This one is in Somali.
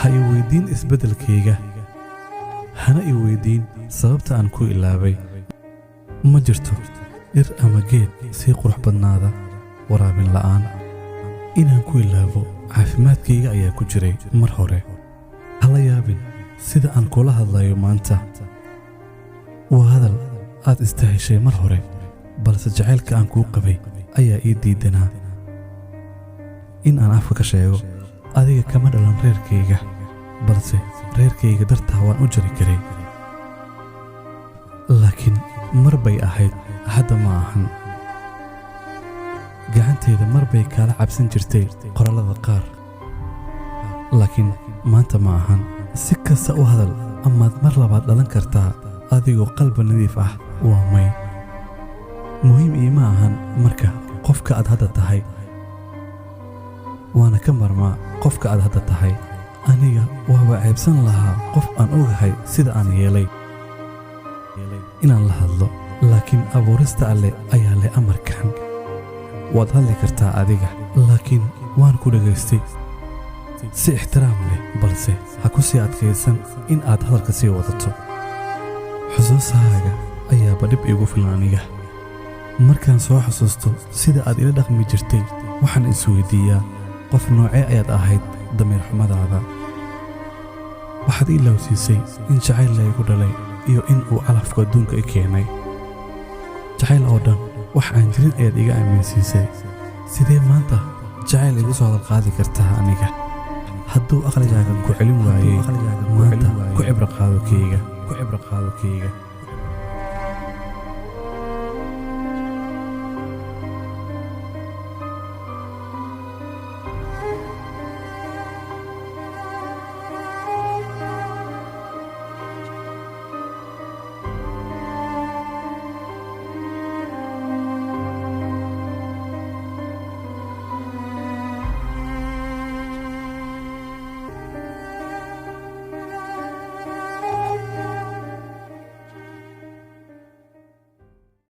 Ha i weydiin isbeddelkayga, hana i weydiin sababta aan ku ilaabay. Ma jirto dhir ama geed sii qurux badnaada waraabin la'aan. Inaan ku ilaabo caafimaadkayga ayaa ku jiray mar hore. Hala yaabin sida aan kula hadlayo maanta. Waa hadal aad istaheshay mar hore, balse jacaylka aan kuu qabay ayaa ii diidanaa in aan afka ka sheego. Adiga kama dhalan reerkayga, balse reerkayga dartaa waan u jari karay. Laakiin mar bay ahayd, hadda ma ahan. Gacantayda mar bay kaala cabsan jirtay qorallada qaar, laakiin maanta ma ahan. Si kasta u hadal, amaad mar labaad dhalan kartaa adigoo qalbi nadiif ah? Waa may. Muhiim iima ahan marka qofka aad hadda tahay, waana ka marmaa qofka aad hadda tahay. Aniga waaba ceebsan lahaa qof aan ogahay sida aan yeelay inaan la hadlo, laakiin abuurista Alle ayaa leh amarkan. Waad hadli kartaa adiga, laakiin waan ku dhagaystay si ixtiraam leh, balse ha ku sii adkaysan in aad hadalka sii wadato. Xusuusahaaga ayaaba dhib iigu filan aniga. Markaan soo xusuusto sida aad ila dhaqmi jirtay, waxaan isweydiiyaa, qof noocee ayaad ahayd? Damiir xumadaada waxaad ii lowsiisay in jacayl laygu dhalay iyo in uu calafku adduunka i keenay. Jacayl oo dhan wax aan jirin ayaad iga aaminsiisay. Sidee maanta jacayl igu soo hadalqaadi kartaa aniga? Hadduu aqligaaga ku celin waayey, maanta ku cibro qaado keyga, ku cibro qaado keyga.